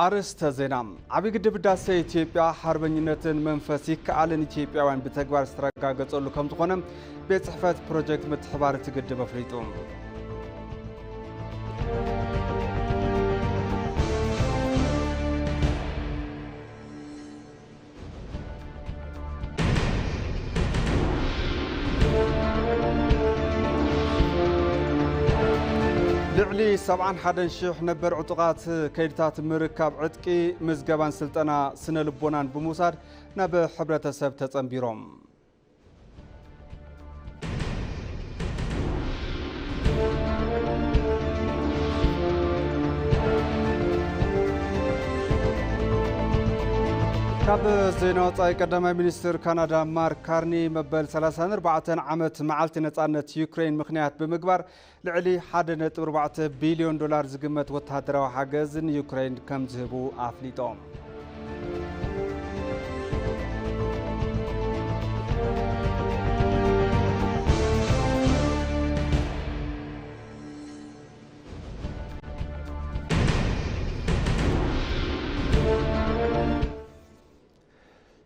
ኣርእስተ ዜና። ዓብዪ ግድብ ህዳሰ ኢትዮጵያ ሓርበኝነትን መንፈስ ይከኣልን ኢትዮጵያውያን ብተግባር ዝተረጋገጸሉ ከም ዝኾነ ቤት ጽሕፈት ፕሮጀክት ምትሕብባር እቲ ግድብ ኣፍሊጡ። ልዕሊ ሰብዓን ሓደን ሽሕ ነበር ዕጡቓት ከይድታት ምርካብ ዕጥቂ፣ ምዝገባን ስልጠና ስነ ልቦናን ብምውሳድ ናብ ሕብረተሰብ ተጸንቢሮም። ካብ ዜና ወጻኢ፣ ቀዳማይ ሚኒስትር ካናዳ ማርክ ካርኒ መበል ሰላሳን ኣርባዕተን ዓመት መዓልቲ ነጻነት ዩክሬን ምኽንያት ብምግባር ልዕሊ ሓደ ነጥቢ ኣርባዕተ ቢልዮን ዶላር ዝግመት ወተሃደራዊ ሓገዝ ንዩክሬን ከም ዝህቡ ኣፍሊጦም።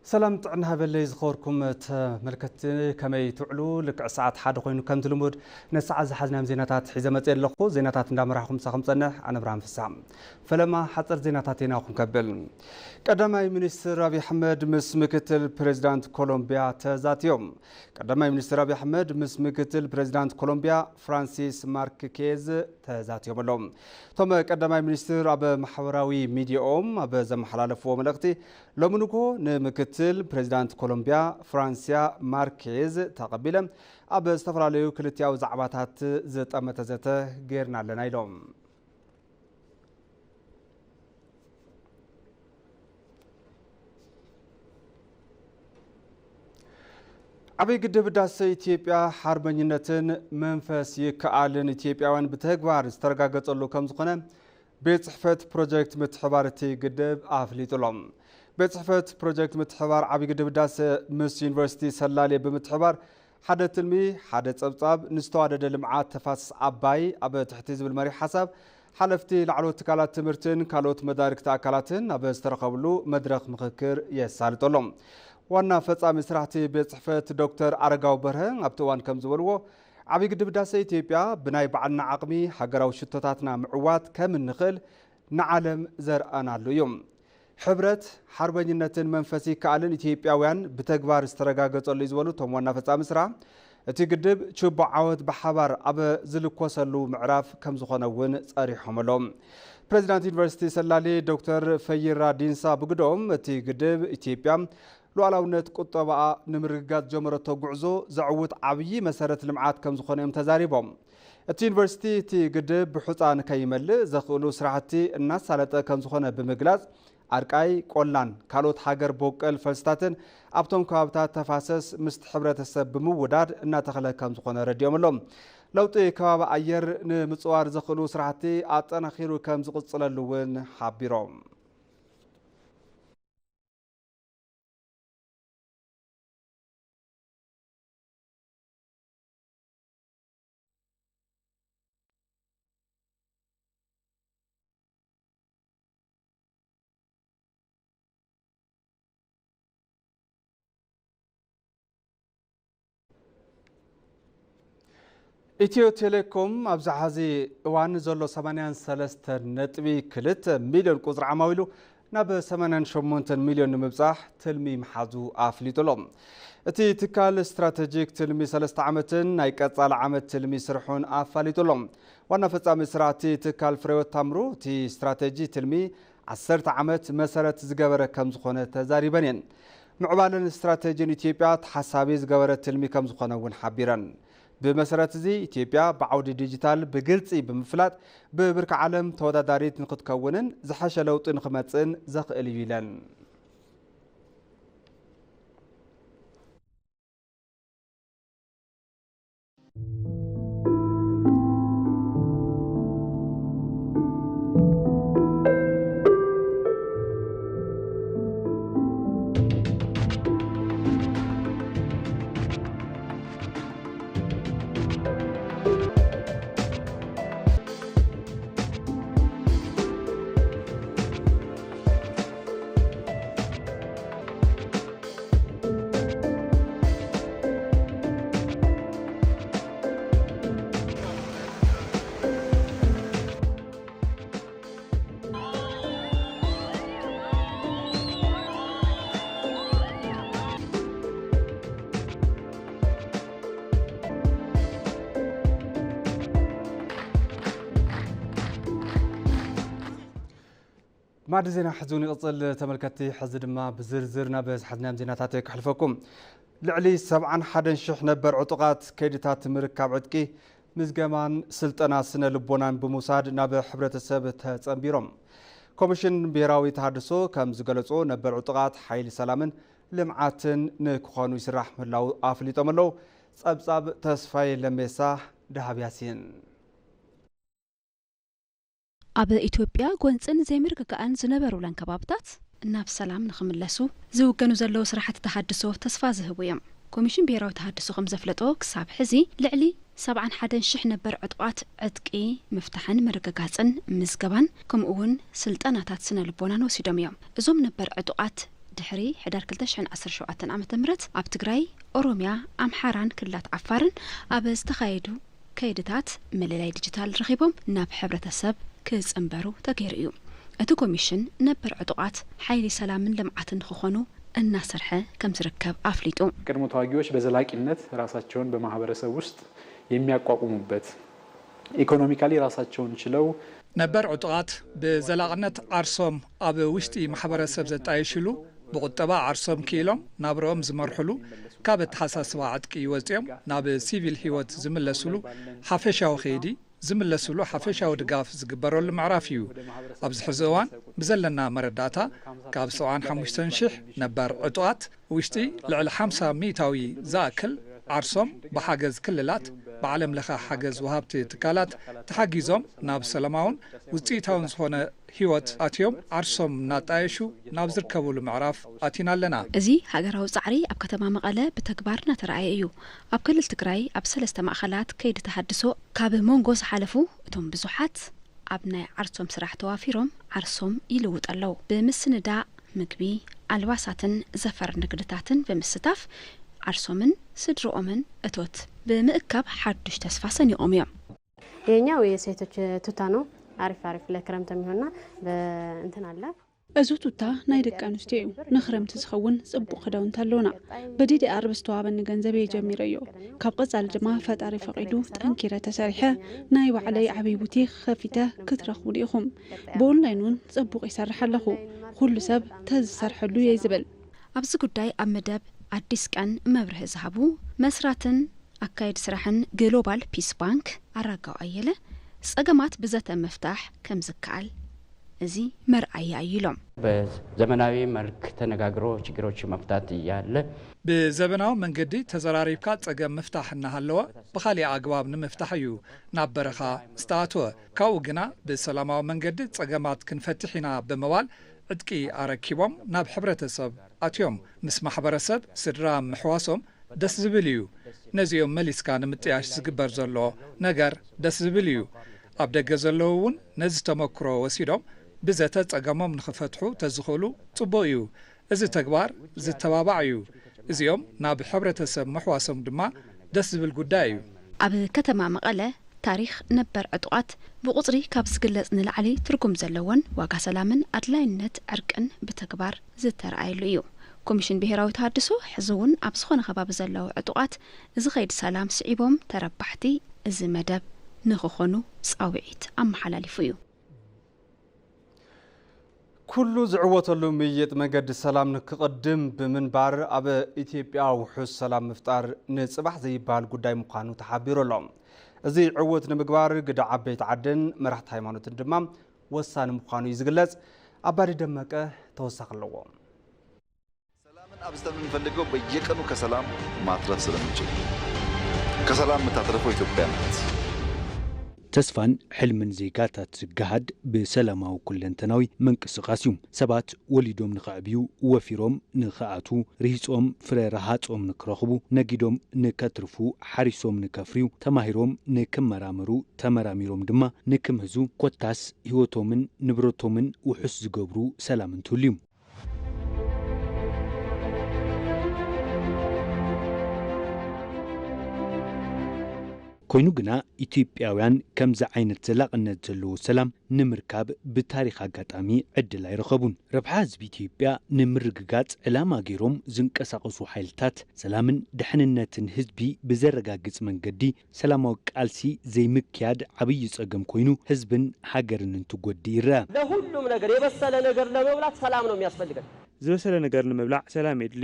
ሰላም ጥዕና ሃበለይ ዝኸበርኩም ተመልከትቲ፣ ከመይ ትውዕሉ? ልክዕ ሰዓት ሓደ ኮይኑ ከምቲ ልሙድ ነሰዓት ዝሓዝናዮም ዜናታት ሒዘ መፅየ ኣለኹ። ዜናታት እንዳመራሕኹም ምሳኹም ፀንሕ ኣነ ብርሃን ፍስሃ። ፈለማ ሓፀር ዜናታት ናኹም ከብል። ቀዳማይ ሚኒስትር ኣብይ ኣሕመድ ምስ ምክትል ፕሬዚዳንት ኮሎምቢያ ተዛትዮም። ቀዳማይ ሚኒስትር ኣብይ ኣሕመድ ምስ ምክትል ፕሬዚዳንት ኮሎምቢያ ፍራንሲስ ማርክኬዝ ተዛትዮም ኣለዉ። እቶም ቀዳማይ ሚኒስትር ኣብ ማሕበራዊ ሚዲያኦም ኣብ ዘመሓላለፍዎ መልእኽቲ፣ ሎሚ ንግሆ ንምክትል ፕሬዚዳንት ኮሎምቢያ ፍራንሲያ ማርኬዝ ተቐቢለ ኣብ ዝተፈላለዩ ክልቲኣዊ ዛዕባታት ዝጠመተ ዘተ ጌርና ኣለና ኢሎም። ዓብይ ግድብ ህዳሰ ኢትዮጵያ ሓርበኝነትን መንፈስ ይከኣልን ኢትዮጵያውያን ብተግባር ዝተረጋገጸሉ ከም ዝኾነ ቤት ጽሕፈት ፕሮጀክት ምትሕባር እቲ ግድብ ኣፍሊጡ ኣሎ። ቤት ጽሕፈት ፕሮጀክት ምትሕባር ዓብይ ግድብ ህዳሰ ምስ ዩኒቨርሲቲ ሰላሌ ብምትሕባር ሓደ ትልሚ፣ ሓደ ጸብጻብ ንዝተዋደደ ልምዓት ተፋሰስ ዓባይ ኣብ ትሕቲ ዝብል መሪሕ ሓሳብ ሓለፍቲ ላዕለዎት ትካላት ትምህርትን ካልኦት መዳርግቲ ኣካላትን ኣብ ዝተረኸብሉ መድረኽ ምኽክር የሳልጡ ኣሎ። ዋና ፈጻሚ ስራሕቲ ቤት ጽሕፈት ዶክተር ኣረጋዊ በርሀ ኣብቲ እዋን ከም ዝበልዎ፣ ዓብይ ግድብ ህዳሰ ኢትዮጵያ ብናይ ባዕልና ዓቕሚ ሃገራዊ ሽቶታትና ምዕዋት ከም እንኽእል ንዓለም ዘርኣናሉ እዩ። ሕብረት፣ ሓርበኝነትን መንፈስ ይከኣልን ኢትዮጵያውያን ብተግባር ዝተረጋገጸሉ እዩ ዝበሉ እቶም ዋና ፈጻሚ ስራሕ፣ እቲ ግድብ ችቦ ዓወት ብሓባር ኣብ ዝልኮሰሉ ምዕራፍ ከም ዝኾነ እውን ጸሪሖም ኣለዉ። ፕሬዚዳንት ዩኒቨርሲቲ ሰላሌ ዶክተር ፈይራ ዲንሳ ብግደኦም፣ እቲ ግድብ ኢትዮጵያ ሉዓላውነት ቁጠባኣ ንምርግጋጽ ጀመረቶ ጉዕዞ ዘዕውት ዓብዪ መሰረት ልምዓት ከም ዝኾነ እዮም ተዛሪቦም። እቲ ዩኒቨርሲቲ እቲ ግድብ ብሑጻ ንከይመልእ ዘኽእሉ ስራሕቲ እናሳለጠ ከም ዝኾነ ብምግላጽ፣ ኣርቃይ ቆላን ካልኦት ሃገር ቦቀል ፈልስታትን ኣብቶም ከባብታት ተፋሰስ ምስቲ ሕብረተሰብ ብምውዳድ እናተኸለ ከም ዝኾነ ረዲኦም ኣለዉ። ለውጢ ከባቢ ኣየር ንምጽዋር ዘኽእሉ ስራሕቲ ኣጠናኺሩ ከም ዝቕጽለሉ እውን ሓቢሮም። ኢትዮ ቴሌኮም ኣብዚ ሐዚ እዋን ዘሎ ሰማንያን ሰለስተን ነጥቢ ክልተ ሚልዮን ቁፅሪ ዓማዊሉ ናብ ሰማንያን ሸሞንተን ሚልዮን ንምብፃሕ ትልሚ ምሓዙ ኣፍሊጡ ኣሎ። እቲ ትካል ስትራቴጂክ ትልሚ ሰለስተ ዓመትን ናይ ቀፃሊ ዓመት ትልሚ ስርሑን ኣፋሊጡ ኣሎ። ዋና ፈፃሚ ስራሕቲ ትካል ፍሬወት ታምሩ፣ እቲ ስትራቴጂ ትልሚ ዓሰርተ ዓመት መሰረት ዝገበረ ከም ዝኾነ ተዛሪበን እየን። ምዕባለን ስትራቴጂን ኢትዮጵያ ተሓሳቢ ዝገበረ ትልሚ ከም ዝኾነ እውን ሓቢረን። ብመሰረት እዚ፣ ኢትዮጵያ ብዓውዲ ዲጂታል ብግልፂ ብምፍላጥ፣ ብብርኪ ዓለም ተወዳዳሪት ንክትከውንን ዝሐሸ ለውጢ ንክመፅእን ዘኽእል እዩ ኢለን። ማዕዲ ዜና ሕዚ እውን ይቕጽል። ተመልከትቲ፣ ሕዚ ድማ ብዝርዝር ናብ ዝሓዝናዮም ዜናታት ከሕልፈኩም። ልዕሊ ሰብዓን ሓደን ሽሕ ነበር ዕጡቓት ከይድታት ምርካብ ዕጥቂ ምዝገባን ስልጠና ስነ ልቦናን ብምውሳድ ናብ ሕብረተሰብ ተጸንቢሮም። ኮሚሽን ብሄራዊ ተሃድሶ ከም ዝገለጾ፣ ነበር ዕጡቓት ሓይሊ ሰላምን ልምዓትን ንክኾኑ ይስራሕ ምህላው ኣፍሊጦም ኣለዉ። ጸብጻብ ተስፋዬ ለሜሳ፣ ደሃብ ያሲን። ኣብ ኢትዮጵያ ጎንጽን ዘይምርግጋእን ዝነበሩለን ከባብታት ናብ ሰላም ንኽምለሱ ዝውገኑ ዘለዉ ስራሕቲ ተሃድሶ ተስፋ ዝህቡ እዮም። ኮሚሽን ብሄራዊ ተሃድሶ ከም ዘፍለጦ፣ ክሳብ ሕዚ ልዕሊ ሰብዓን ሓደን ሽሕ ነበር ዕጡቓት ዕጥቂ ምፍታሕን ምርግጋጽን ምዝገባን፣ ከምኡ እውን ስልጠናታት ስነ ልቦናን ወሲዶም እዮም። እዞም ነበር ዕጡቓት ድሕሪ ሕዳር ክልተ ሽሕን ዓሰርተ ሸውዓተን ዓመተ ምህረት ኣብ ትግራይ፣ ኦሮሚያ፣ ኣምሓራን ክልላት ዓፋርን ኣብ ዝተኻየዱ ከይድታት ምልላይ ዲጂታል ረኺቦም ናብ ሕብረተሰብ ክጽንበሩ ተገይሩ እዩ። እቲ ኮሚሽን ነበር ዕጡቓት ሓይሊ ሰላምን ልምዓትን ንክኾኑ እናሰርሐ ከም ዝርከብ ኣፍሊጡ። የቀድሞ ተዋጊዎች በዘላቂነት ራሳቸውን በማህበረሰብ ውስጥ የሚያቋቁሙበት፣ ኢኮኖሚካሊ ራሳቸውን ችለው ነበር ዕጡቓት ብዘላቕነት ዓርሶም ኣብ ውሽጢ ማሕበረሰብ ዘጣየሽሉ፣ ብቁጠባ ዓርሶም ክኢሎም ናብርኦም ዝመርሕሉ፣ ካብ ኣተሓሳስባ ዕጥቂ ወፂኦም ናብ ሲቪል ህይወት ዝምለስሉ ሓፈሻዊ ከይዲ ዝምለስሉ ሓፈሻዊ ድጋፍ ዝግበረሉ ምዕራፍ እዩ። ኣብዚ ሕዚ እዋን ብዘለና መረዳእታ፣ ካብ ሰብዓን ሓሙሽተን ሽሕ ነባር ዕጡቓት ውሽጢ ልዕሊ ሓምሳ ሚእታዊ ዝኣክል ዓርሶም ብሓገዝ ክልላት፣ ብዓለም ለኸ ሓገዝ ወሃብቲ ትካላት ተሓጊዞም ናብ ሰላማውን ውፅኢታውን ዝኾነ ህይወት ኣትዮም፣ ዓርሶም እናጣየሹ ናብ ዝርከብሉ ምዕራፍ ኣቲና ኣለና። እዚ ሃገራዊ ጻዕሪ ኣብ ከተማ መቐለ ብተግባር እናተረኣየ እዩ። ኣብ ክልል ትግራይ ኣብ ሰለስተ ማእኸላት ከይዲ ተሃድሶ ካብ መንጎ ዝሓለፉ እቶም ብዙሓት ኣብ ናይ ዓርሶም ስራሕ ተዋፊሮም ዓርሶም ይልውጡ ኣለዉ። ብምስንዳእ ምግቢ፣ ኣልባሳትን ዘፈር ንግድታትን ብምስታፍ ዓርሶምን ስድርኦምን እቶት ብምእካብ ሓዱሽ ተስፋ ሰኒቖም እዮም። የኛው የሴቶች ቱታ ነው። አሪፍ አሪፍ ለክረምት የሚሆንና በእንትን አለ። እዚ ቱታ ናይ ደቂ ኣንስትዮ እዩ። ንክረምቲ ዝኸውን ጽቡቕ ክዳውንቲ ኣሎና። ብዲዲኣር ብዝተዋበኒ ገንዘብ እየ ጀሚረዮ። ካብ ቀጻሊ ድማ ፈጣሪ ፈቒዱ ጠንኪረ ተሰሪሐ ናይ ባዕለይ ዓብዪ ቡቲክ ከፊተ ክትረኽቡኒ ኢኹም። ብኦንላይን እውን ጽቡቕ ይሰርሕ ኣለኹ። ኩሉ ሰብ ተዝሰርሐሉ እየ ዝብል። ኣብዚ ጉዳይ ኣብ መደብ ኣዲስ ቀን መብርሂ ዝሃቡ መስራትን ኣካየዲ ስራሕን ግሎባል ፒስ ባንክ ኣራጋው ኣየለ፣ ጸገማት ብዘተ ምፍታሕ ከም ዝከኣል እዚ መርኣያ እዩ ኢሎም። በዘመናዊ መልክ ተነጋግሮ ችግሮች መፍታት እያለ ብዘበናዊ መንገዲ ተዘራሪብካ ጸገም ምፍታሕ እናሃለወ ብኻሊእ ኣግባብ ንምፍታሕ እዩ ናብ በረኻ ዝተኣትወ። ካብኡ ግና ብሰላማዊ መንገዲ ጸገማት ክንፈትሕ ኢና ብምባል ዕጥቂ ኣረኪቦም ናብ ሕብረተሰብ ኣትዮም። ምስ ማሕበረሰብ ስድራ ምሕዋሶም ደስ ዝብል እዩ። ነዚኦም መሊስካ ንምጥያሽ ዝግበር ዘሎ ነገር ደስ ዝብል እዩ። ኣብ ደገ ዘለዉ እውን ነዚ ተመክሮ ወሲዶም ብዘተ ጸገሞም ንኽፈትሑ ተዝኽእሉ ጽቡቕ እዩ። እዚ ተግባር ዝተባባዕ እዩ። እዚኦም ናብ ሕብረተሰብ ምሕዋሶም ድማ ደስ ዝብል ጉዳይ እዩ። ኣብ ከተማ መቐለ ታሪኽ ነበር ዕጡቓት ብቑጽሪ ካብ ዝግለጽ ንላዕሊ ትርጉም ዘለዎን ዋጋ ሰላምን ኣድላይነት ዕርቅን ብተግባር ዝተረኣየሉ እዩ። ኮሚሽን ብሄራዊ ተሃድሶ ሕዚ እውን ኣብ ዝኾነ ከባቢ ዘለዉ ዕጡቓት እዚ ኸይዲ ሰላም ስዒቦም ተረባሕቲ እዚ መደብ ንኽኾኑ ጻውዒት ኣመሓላሊፉ እዩ። ኩሉ ዝዕወተሉ ምይይጥ መንገዲ ሰላም ንክቕድም ብምንባር ኣብ ኢትዮጵያ ውሑስ ሰላም ምፍጣር ንጽባሕ ዘይበሃል ጉዳይ ምዃኑ ተሓቢሩ ኣሎ። እዚ ዕውት ንምግባር ግደ ዓበይቲ ዓድን መራሕቲ ሃይማኖትን ድማ ወሳኒ ምዃኑ እዩ ዝግለጽ። ኣባዲ ደመቀ ተወሳኺ ኣለዎ። ሰላምን ኣብዝተን የምንፈልገው በየቀኑ ከሰላም ማትረፍ ስለምንችል፣ ከሰላም የምታተርፈው ኢትዮጵያ ናት። ተስፋን ሕልምን ዜጋታት ዝገሃድ ብሰላማዊ ኩለንተናዊ ምንቅስቓስ እዩ። ሰባት ወሊዶም ንኸዕብዩ፣ ወፊሮም ንኸኣትዉ፣ ርሂጾም ፍረ ረሃጾም ንክረኽቡ፣ ነጊዶም ንከትርፉ፣ ሓሪሶም ንከፍርዩ፣ ተማሂሮም ንክመራመሩ፣ ተመራሚሮም ድማ ንክምህዙ፣ ኮታስ ህይወቶምን ንብረቶምን ውሑስ ዝገብሩ ሰላም እንትህሉ እዩ። ኮይኑ ግና ኢትዮጵያውያን ከምዚ ዓይነት ዘላቕነት ዘለዎ ሰላም ንምርካብ ብታሪኽ ኣጋጣሚ ዕድል ኣይረኸቡን። ረብሓ ህዝቢ ኢትዮጵያ ንምርግጋጽ ዕላማ ገይሮም ዝንቀሳቐሱ ሓይልታት ሰላምን ድሕንነትን ህዝቢ ብዘረጋግጽ መንገዲ ሰላማዊ ቃልሲ ዘይምክያድ ዓብዪ ጸገም ኮይኑ ህዝብን ሃገርን እንትጎድእ ይረኣ። ለሁሉም ነገር የበሰለ ነገር ለመብላት ሰላም ነው የሚያስፈልገን። ዝበሰለ ነገር ንምብላዕ ሰላም የድሊ።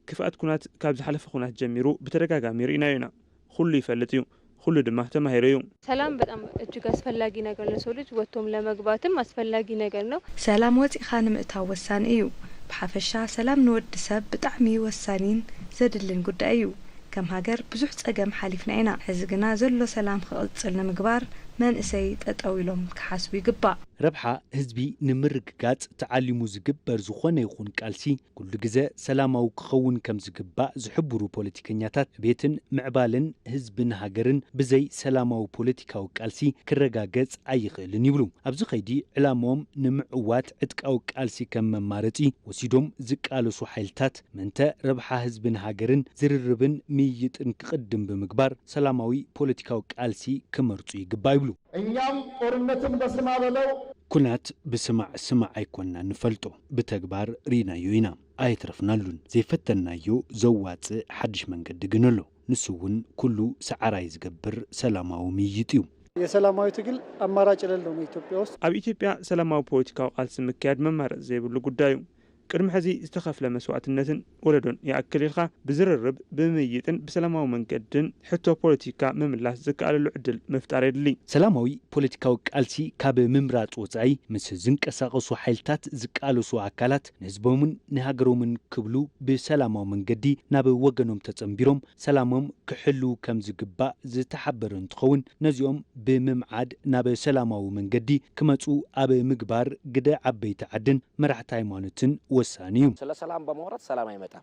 ክፍኣት ኩናት ካብ ዝሓለፈ ኩናት ጀሚሩ ብተደጋጋሚ ርኢናዮ ኢና። ኩሉ ይፈልጥ እዩ። ኩሉ ድማ ተማሂሩ እዩ። ሰላም በጣም እጅግ አስፈላጊ ነገር ለሰው ልጅ ወጥቶም ለመግባትም አስፈላጊ ነገር ነው። ሰላም ወፂኻ ንምእታው ወሳኒ እዩ። ብሓፈሻ ሰላም ንወዲ ሰብ ብጣዕሚ ወሳኒን ዘድልን ጉዳይ እዩ። ከም ሃገር ብዙሕ ፀገም ሓሊፍና ኢና። ሕዚ ግና ዘሎ ሰላም ክቕፅል ንምግባር መንእሰይ ጠጠው ኢሎም ክሓስቡ ይግባእ። ረብሓ ህዝቢ ንምርግጋጽ ተዓሊሙ ዝግበር ዝኾነ ይኹን ቃልሲ ኩሉ ግዘ ሰላማዊ ክኸውን ከም ዝግባእ ዝሕብሩ ፖለቲከኛታት ዕቤትን ምዕባልን ህዝብን ሃገርን ብዘይ ሰላማዊ ፖለቲካዊ ቃልሲ ክረጋገጽ ኣይኽእልን ይብሉ። ኣብዚ ኸይዲ ዕላምኦም ንምዕዋት ዕጥቃዊ ቃልሲ ከም መማረጺ ወሲዶም ዝቃለሱ ሓይልታት ምእንተ ረብሓ ህዝብን ሃገርን ዝርርብን ምይይጥን ክቕድም ብምግባር ሰላማዊ ፖለቲካዊ ቃልሲ ክመርጹ ይግባእ ይብሉ። እኛም ጦርነትን በስማ በለው ኩናት ብስማዕ ስማዕ ኣይኮንና ንፈልጦ፣ ብተግባር ርኢናዮ ኢና። ኣየትረፍናሉን። ዘይፈተንናዮ ዘዋጽእ ሓድሽ መንገዲ ግን ኣሎ። ንሱ እውን ኩሉ ሰዓራይ ዝገብር ሰላማዊ ምይይጥ እዩ። የሰላማዊ ትግል አማራጭ የሌለው ነው ኢትዮጵያ ውስጥ። ኣብ ኢትዮጵያ ሰላማዊ ፖለቲካዊ ቃልሲ ምክያድ መማረፂ ዘይብሉ ጉዳይ እዩ። ቅድሚ ሕዚ ዝተኸፍለ መስዋዕትነትን ወለዶን ይኣክል ኢልካ ብዝርርብ፣ ብምይይጥን ብሰላማዊ መንገድን ሕቶ ፖለቲካ ምምላስ ዝከኣለሉ ዕድል ምፍጣር የድሊ። ሰላማዊ ፖለቲካዊ ቃልሲ ካብ ምምራፅ ወፃኢ ምስ ዝንቀሳቐሱ ሓይልታት ዝቃለሱ ኣካላት ንህዝቦምን ንሃገሮምን ክብሉ ብሰላማዊ መንገዲ ናብ ወገኖም ተፀንቢሮም ሰላሞም ክሕልው ከም ዝግባእ ዝተሓበረ እንትኸውን ነዚኦም ብምምዓድ ናብ ሰላማዊ መንገዲ ክመፁ ኣብ ምግባር ግደ ዓበይቲ ዓድን መራሕቲ ሃይማኖትን ወሳኒ እዩ። ስለ ሰላም በማውራት ሰላም አይመጣም።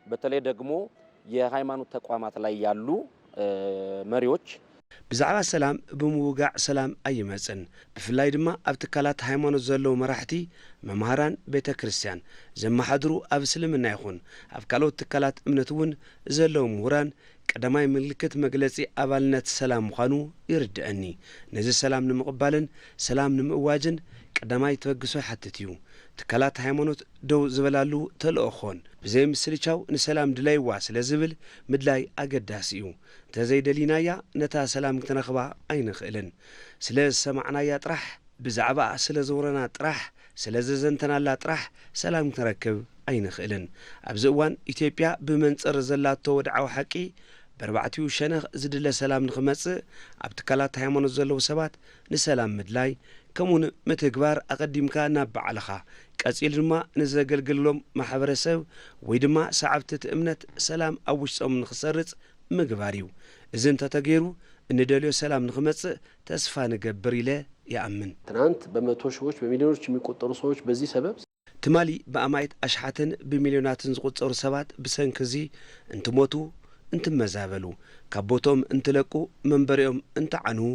በተለይ ደግሞ የሃይማኖት ተቋማት ላይ ያሉ መሪዎች ብዛዕባ ሰላም ብምውጋዕ ሰላም ኣይመፅን። ብፍላይ ድማ ኣብ ትካላት ሃይማኖት ዘለዉ መራሕቲ፣ መምሃራን፣ ቤተ ክርስቲያን ዘመሓድሩ ኣብ እስልምና ይኹን ኣብ ካልኦት ትካላት እምነት እውን ዘለዉ ምሁራን ቀዳማይ ምልክት መግለፂ ኣባልነት ሰላም ምዃኑ ይርድአኒ። ነዚ ሰላም ንምቕባልን ሰላም ንምእዋጅን ቀዳማይ ተበግሶ ይሓትት እዩ። ትካላት ሃይማኖት ደው ዝበላሉ ተልእኾን ብዘይምስልቻው ንሰላም ድለይዋ ስለ ዝብል ምድላይ ኣገዳሲ እዩ። እንተዘይደሊናያ ነታ ሰላም ክንረኽባ ኣይንኽእልን። ስለ ዝሰማዕናያ ጥራሕ፣ ብዛዕባኣ ስለ ዘውረና ጥራሕ፣ ስለ ዘዘንተናላ ጥራሕ ሰላም ክንረክብ ኣይንኽእልን። ኣብዚ እዋን ኢትዮጵያ ብመንጽር ዘላቶ ወድዓዊ ሓቂ በርባዕቲኡ ሸነኽ ዝድለ ሰላም ንኽመጽእ ኣብ ትካላት ሃይማኖት ዘለዉ ሰባት ንሰላም ምድላይ ከምኡውን ምትግባር ኣቐዲምካ ናብ ባዕልኻ ቀጺሉ ድማ ንዘገልግሎም ማሕበረሰብ ወይ ድማ ሰዓብቲ እቲ እምነት ሰላም ኣብ ውሽጦም ንኽሰርጽ ምግባር እዩ። እዚ እንተተገይሩ እንደልዮ ሰላም ንኽመጽእ ተስፋ ንገብር ኢለ ይኣምን። ትናንት በመቶ ሺዎች በሚሊዮኖች የሚቆጠሩ ሰዎች በዚህ ሰበብ ትማሊ ብኣማኢት ኣሽሓትን ብሚልዮናትን ዝቑጸሩ ሰባት ብሰንኪ እዚ እንትሞቱ፣ እንትመዛበሉ፣ ካብ ቦትኦም እንትለቁ፣ መንበሪኦም እንትዓንዉ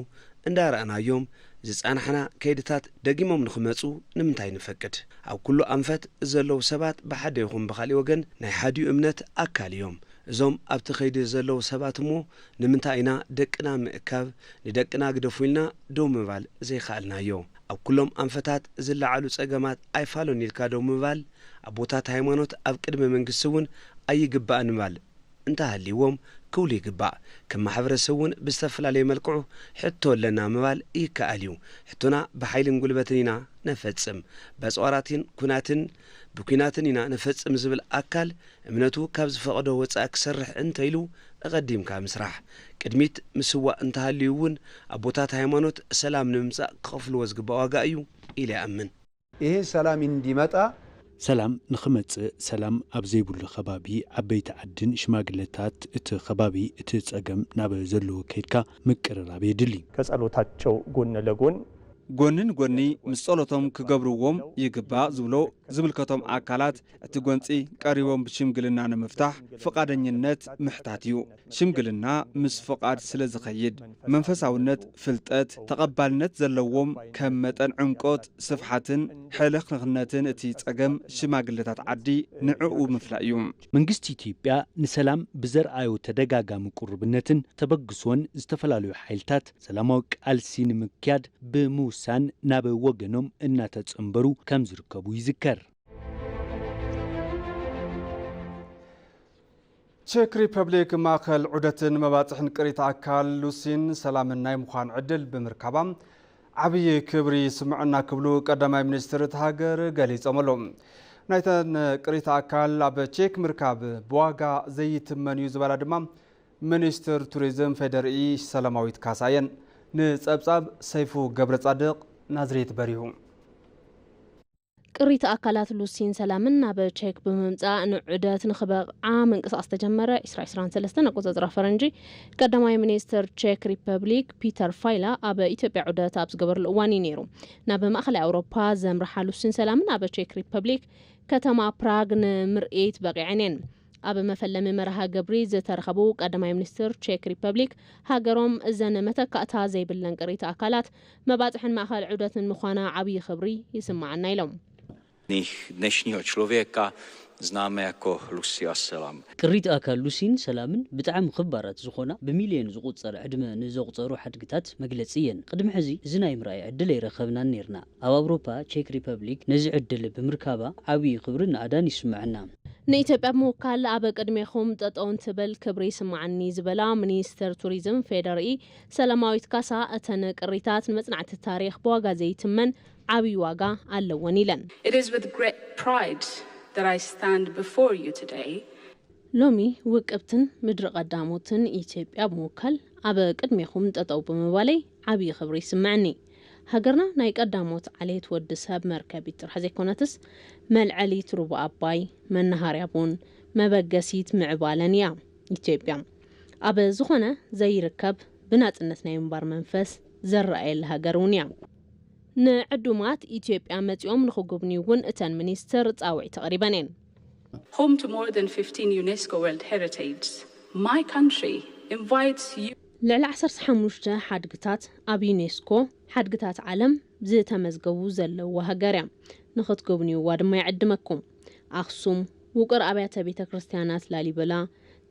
እንዳረኣናዮም ዝጸናሕና ከይድታት ደጊሞም ንኽመጹ ንምንታይ ንፈቅድ? ኣብ ኩሉ ኣንፈት ዘለዉ ሰባት ብሓደ ይኹን ብኻልእ ወገን ናይ ሓዲኡ እምነት ኣካል እዮም። እዞም ኣብቲ ከይዲ ዘለዉ ሰባት እሞ ንምንታይ ኢና ደቅና ምእካብ፣ ንደቅና ግደፉ ኢልና ደው ምባል ዘይኸኣልናዮ? ኣብ ኩሎም ኣንፈታት ዝለዓሉ ጸገማት ኣይፋሉን ኢልካ ደው ምባል፣ ኣቦታት ሃይማኖት ኣብ ቅድሚ መንግስቲ እውን ኣይግባእን ምባል እንተሃልይዎም ክብሉ ይግባእ። ከም ማሕበረሰብ እውን ብዝተፈላለየ መልክዑ ሕቶ ኣለና ምባል ይከኣል እዩ። ሕቶና ብሓይልን ጉልበትን ኢና ነፈጽም። በጽዋራትን ኩናትን ብኲናትን ኢና ነፈጽም ዝብል ኣካል እምነቱ ካብ ዝፈቕዶ ወጻኢ ክሰርሕ እንተኢሉ ኣቐዲምካ ምስራሕ፣ ቅድሚት ምስዋእ እንተሃልዩ እውን ኣቦታት ሃይማኖት ሰላም ንምምጻእ ክኸፍልዎ ዝግባእ ዋጋ እዩ ኢለ ይኣምን። ይህ ሰላም እንዲመጣ ሰላም ንኽመጽእ ሰላም ኣብ ዘይብሉ ከባቢ ዓበይቲ ዓድን ሽማግለታት እቲ ከባቢ እቲ ጸገም ናብ ዘለዎ ከይድካ ምቅርራብ የድሊ። ከጸሎታቸው ጎን ለጎን ጎንን ጎኒ ምስ ጸሎቶም ክገብርዎም ይግባእ ዝብሎ ዝምልከቶም ኣካላት እቲ ጎንፂ ቀሪቦም ብሽምግልና ንምፍታሕ ፍቓደኝነት ምሕታት እዩ። ሽምግልና ምስ ፍቓድ ስለ ዝኸይድ፣ መንፈሳውነት፣ ፍልጠት፣ ተቐባልነት ዘለዎም ከም መጠን ዕምቆት፣ ስፍሓትን ሕልኽልኽነትን እቲ ጸገም ሽማግለታት ዓዲ ንዕኡ ምፍላይ እዩ። መንግስቲ ኢትዮጵያ ንሰላም ብዘርኣዮ ተደጋጋሚ ቁርብነትን ተበግሶን ዝተፈላለዩ ሓይልታት ሰላማዊ ቃልሲ ንምክያድ ብምውሳን ናብ ወገኖም እናተጸንበሩ ከም ዝርከቡ ይዝከር። ቼክ ሪፐብሊክ ማእከል ዑደትን መባጽሕን ቅሪተ ኣካል ሉሲን ሰላምን ናይ ምዃን ዕድል ብምርካባ ዓብዪ ክብሪ ይስምዐና ክብሉ ቀዳማይ ሚኒስትር እታ ሃገር ገሊጾም ኣለዉ። ናይተን ቅሪተ ኣካል ኣብ ቼክ ምርካብ ብዋጋ ዘይትመን እዩ ዝበላ ድማ ሚኒስትር ቱሪዝም ፌዴሪኢ ሰላማዊት ካሳ እየን። ንጸብጻብ ሰይፉ ገብረ ጻድቕ ናዝሬት በሪሁ። ቅሪተ ኣካላት ሉሲን ሰላምን ናብ ቼክ ብምምጻእ ንዑደት ንኽበቕዓ ምንቅስቃስ ተጀመረ። ዕስራ ዕስራን ሰለስተን ኣቆጻጽራ ፈረንጂ ቀዳማይ ሚኒስትር ቼክ ሪፐብሊክ ፒተር ፋይላ ኣብ ኢትዮጵያ ዑደት ኣብ ዝገበርሉ እዋን እዩ ነይሩ። ናብ ማእከላይ ኣውሮፓ ዘምርሓ ሉሲን ሰላምን ኣብ ቼክ ሪፐብሊክ ከተማ ፕራግ ንምርኢት በቒዐን እየን። ኣብ መፈለሚ መርሃ ግብሪ ዝተረኸቡ ቀዳማይ ሚኒስትር ቼክ ሪፐብሊክ፣ ሃገሮም እዘን መተካእታ ዘይብለን ቅሪተ ኣካላት መባፅሕን ማእኸል ዑደትን ምዃና ዓብዪ ክብሪ ይስምዓና ኢሎም። Dnešního člověka známe jako Lucia Selam. ቅሪተ ኣካል ሉሲን ሰላምን ብጣዕሚ ክባራት ዝኾና ብሚልዮን ዝቑጸር ዕድመ ንዘቑጸሩ ሓድግታት መግለጺ እየን። ቅድሚ ሕዚ እዚ ናይ ምርኣይ ዕድል ኣይረኸብናን ነይርና። ኣብ ኣውሮፓ ቼክ ሪፐብሊክ ነዚ ዕድል ብምርካባ ዓብዪ ክብርን ናእዳን ይስምዐና። ንኢትዮጵያ ብምውካል ኣብ ቅድሜኹም ጠጠው እንትብል ክብሪ ይስምዓኒ ዝበላ ሚኒስተር ቱሪዝም ፌዴሪኢ ሰላማዊት ካሳ፣ እተን ቅሪታት ንመጽናዕቲ ታሪኽ ብዋጋ ዘይትመን ዓብዪ ዋጋ ኣለወን ኢለን። It is with great pride that I stand before you today. ሎሚ ውቅብትን ምድሪ ቀዳሞትን ኢትዮጵያ ብምውካል ኣብ ቅድሜኹም ጠጠው ብምባለይ ዓብዪ ክብሪ ይስምዐኒ። ሃገርና ናይ ቀዳሞት ዓሌት ወዲ ሰብ መርከቢት ጥራሕ ዘይኮነትስ፣ መልዐሊት ሩባ ኣባይ፣ መናሃርያ ቡን፣ መበገሲት ምዕባለን እያ። ኢትዮጵያ ኣብ ዝኾነ ዘይርከብ ብናጽነት ናይ ምንባር መንፈስ ዘረኣየላ ሃገር እውን እያ። ንዕዱማት ኢትዮጵያ መጺኦም ንኽጉብንዩ እውን እተን ሚኒስትር ጻውዒት ኣቕሪበን እየን። Home to more than fifteen UNESCO World Heritage, my country invites you. ልዕሊ ዓሰርተ ሓሙሽተ ሓድግታት ኣብ ዩኔስኮ ሓድግታት ዓለም ዝተመዝገቡ ዘለዋ ሃገር እያ። ንኽትጉብንይዋ ድማ ይዕድመኩም። ኣኽሱም፣ ውቅር ኣብያተ ቤተ ክርስቲያናት ላሊበላ፣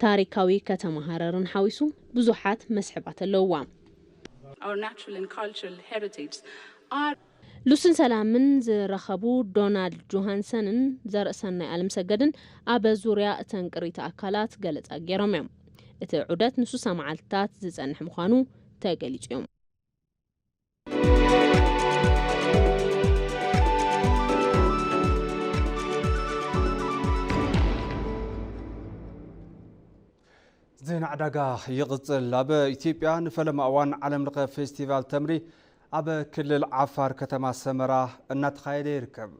ታሪካዊ ከተማ ሃረርን ሓዊሱ ብዙሓት መስሕባት ኣለውዋ። Our natural and cultural heritage are ሉስን ሰላምን ዝረኸቡ ዶናልድ ጆሃንሰንን ዘርእሰናይ ኣለምሰገድን ኣብ ዙርያ እተን ቅሪተ ኣካላት ገለጻ ገይሮም እዮም። እቲ ዑደት ንሱሳ መዓልትታት ዝጸንሕ ምዃኑ ተገሊጹ እዮም። ዜና ዕዳጋ ይቕጽል። ኣብ ኢትዮጵያ ንፈለማ እዋን ዓለም ለኸ ፌስቲቫል ተምሪ ኣብ ክልል ዓፋር ከተማ ሰመራ እናተኻየደ ይርከብ።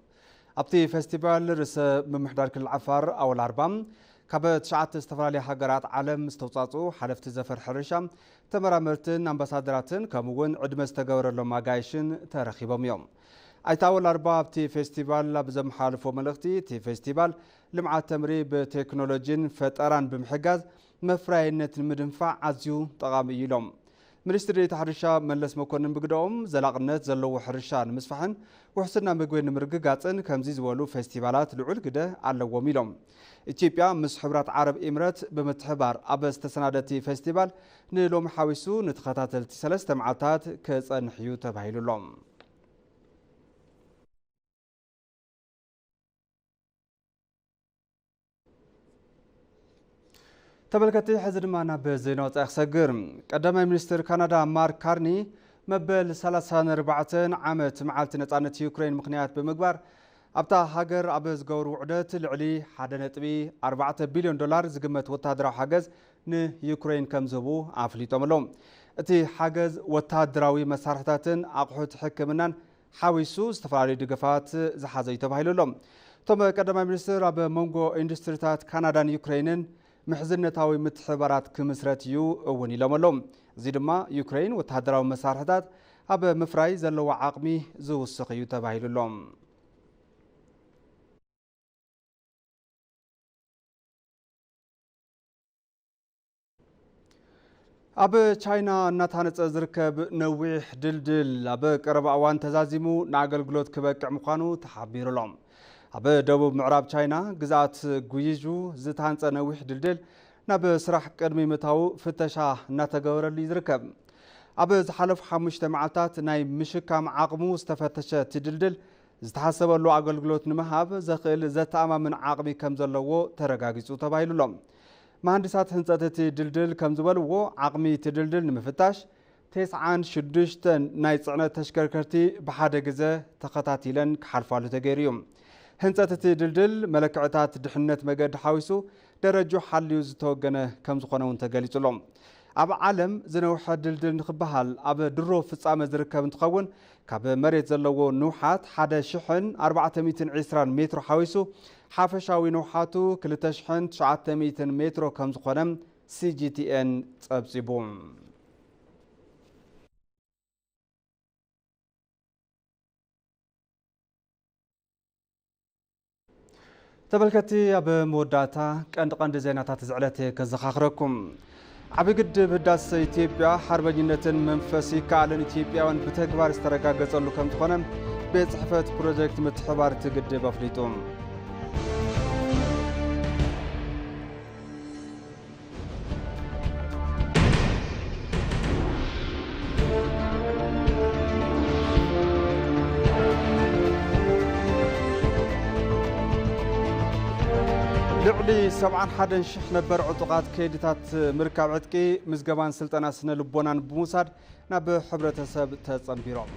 ኣብቲ ፌስቲቫል ርእሰ ምምሕዳር ክልል ዓፋር ኣወል ኣርባ ካብ ትሽዓተ ዝተፈላለያ ሃገራት ዓለም ዝተውጻጹ ሓለፍቲ ዘፈር ሕርሻ፣ ተመራመርትን ኣምባሳደራትን ከምኡ እውን ዕድመ ዝተገበረሎም ኣጋይሽን ተረኺቦም እዮም። ኣይተ ኣወል ኣርባ ኣብቲ ፌስቲቫል ኣብ ዘመሓላልፎ መልእኽቲ፣ እቲ ፌስቲቫል ልምዓት ተምሪ ብቴክኖሎጂን ፈጠራን ብምሕጋዝ መፍረያይነት ንምድንፋዕ ኣዝዩ ጠቓሚ እዩ ኢሎም። ሚኒስትር ዴኤታ ሕርሻ መለስ መኮንን ብግደኦም፣ ዘላቕነት ዘለዎ ሕርሻ ንምስፋሕን ውሕስና ምግቢ ንምርግጋጽን ከምዚ ዝበሉ ፌስቲቫላት ልዑል ግደ ኣለዎም ኢሎም። ኢትዮጵያ ምስ ሕብራት ዓረብ ኤምረት ብምትሕባር ኣብ ዝተሰናደቲ ፌስቲቫል ንሎሚ ሓዊሱ ንተኸታተልቲ ሰለስተ መዓልታት ክጸንሕ እዩ ተባሂሉ ኣሎ። ተመልከቲ፣ ሕዚ ድማ ናብ ዜና ወጻኢ ክሰግር። ቀዳማይ ሚኒስትር ካናዳ ማርክ ካርኒ መበል ሰላሳን ኣርባዕተን ዓመት መዓልቲ ነጻነት ዩክሬን ምኽንያት ብምግባር ኣብታ ሃገር ኣብ ዝገብሩ ውዕደት ልዕሊ ሓደ ነጥቢ ኣርባዕተ ቢልዮን ዶላር ዝግመት ወታደራዊ ሓገዝ ንዩክሬን ከም ዝህቡ ኣፍሊጦም ኣለዉ። እቲ ሓገዝ ወታደራዊ መሳርሕታትን ኣቑሑት ሕክምናን ሓዊሱ ዝተፈላለዩ ደገፋት ዝሓዘ እዩ ተባሂሉ ኣሎ። እቶም ቀዳማይ ሚኒስትር ኣብ መንጎ ኢንዱስትሪታት ካናዳን ዩክሬንን ምሕዝነታዊ ምትሕብባራት ክምስረት እዩ እውን ኢሎም ኣለዉ። እዚ ድማ ዩክሬን ወታደራዊ መሳርሕታት ኣብ ምፍራይ ዘለዋ ዓቕሚ ዝውስኽ እዩ ተባሂሉ ኣሎ። ኣብ ቻይና እናተሃነጸ ዝርከብ ነዊሕ ድልድል ኣብ ቀረባ እዋን ተዛዚሙ ንኣገልግሎት ክበቅዕ ምዃኑ ተሓቢሩ ኣሎ። ኣብ ደቡብ ምዕራብ ቻይና ግዝኣት ጉይዡ ዝተሃንጸ ነዊሕ ድልድል ናብ ስራሕ ቅድሚ ምእታዉ ፍተሻ እናተገበረሉ እዩ ዝርከብ። ኣብ ዝሓለፉ ሓሙሽተ መዓልታት ናይ ምሽካም ዓቕሙ ዝተፈተሸ እቲ ድልድል ዝተሓሰበሉ ኣገልግሎት ንምሃብ ዘኽእል ዘተኣማምን ዓቕሚ ከም ዘለዎ ተረጋጊጹ ተባሂሉ ኣሎ። መሃንዲሳት ህንጸት እቲ ድልድል ከም ዝበልዎ፣ ዓቕሚ እቲ ድልድል ንምፍታሽ ተስዓን ሽዱሽተን ናይ ጽዕነት ተሽከርከርቲ ብሓደ ግዘ ተኸታቲለን ክሓልፋሉ ተገይሩ እዩ። ህንጸት እቲ ድልድል መለክዕታት ድሕነት መገዲ ሓዊሱ ደረጁ ሓልዩ ዝተወገነ ከም ዝኾነ እውን ተገሊጹ ኣሎ። ኣብ ዓለም ዝነውሐ ድልድል ንኽበሃል ኣብ ድሮ ፍጻመ ዝርከብ እንትኸውን፣ ካብ መሬት ዘለዎ ንውሓት ሓደ ሽሕን ኣርባዕተ ሚእትን ዕስራን ሜትሮ ሓዊሱ ሓፈሻዊ ንውሓቱ ክልተ ሽሕን ትሽዓተ ሚእትን ሜትሮ ከም ዝኾነ ሲጂቲኤን ጸብጺቡ። ተመልከትቲ፣ ኣብ መወዳእታ ቀንዲ ቀንዲ ዜናታት እዚ ዕለት ከዘኻኽረኩም። ዓቢ ግድብ ህዳሰ ኢትዮጵያ ሓርበኝነትን መንፈስ ይከኣልን ኢትዮጵያውያን ብተግባር ዝተረጋገጸሉ ከም ዝኾነ ቤት ጽሕፈት ፕሮጀክት ምትሕባር እቲ ግድብ ኣፍሊጡ። ልዕሊ ሰብዓን ሓደን ሽሕ ነበር ዕጡቓት ከይድታት ምርካብ ዕጥቂ፣ ምዝገባን ስልጠና ስነ ልቦናን ብምውሳድ ናብ ሕብረተሰብ ተጸንቢሮም።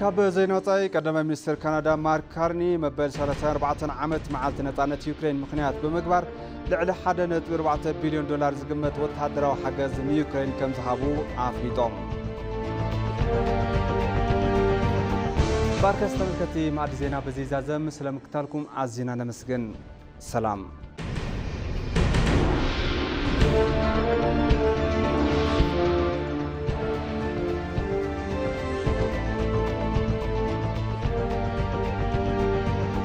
ካብ ዜና ወጻኢ፣ ቀዳማይ ሚኒስትር ካናዳ ማርክ ካርኒ መበል ሰላሳን ኣርባዕተን ዓመት መዓልቲ ነጻነት ዩክሬን ምኽንያት ብምግባር ልዕሊ ሓደ ነጥቢ ኣርባዕተ ቢልዮን ዶላር ዝግመት ወተሃደራዊ ሓገዝ ንዩክሬን ከም ዝሃቡ ኣፍሊጦም። ባርከስ ተመልከቲ፣ ማዕዲ ዜና በዚ ይዛዘም። ስለ ምክታልኩም ኣዝና ነመስግን። ሰላም።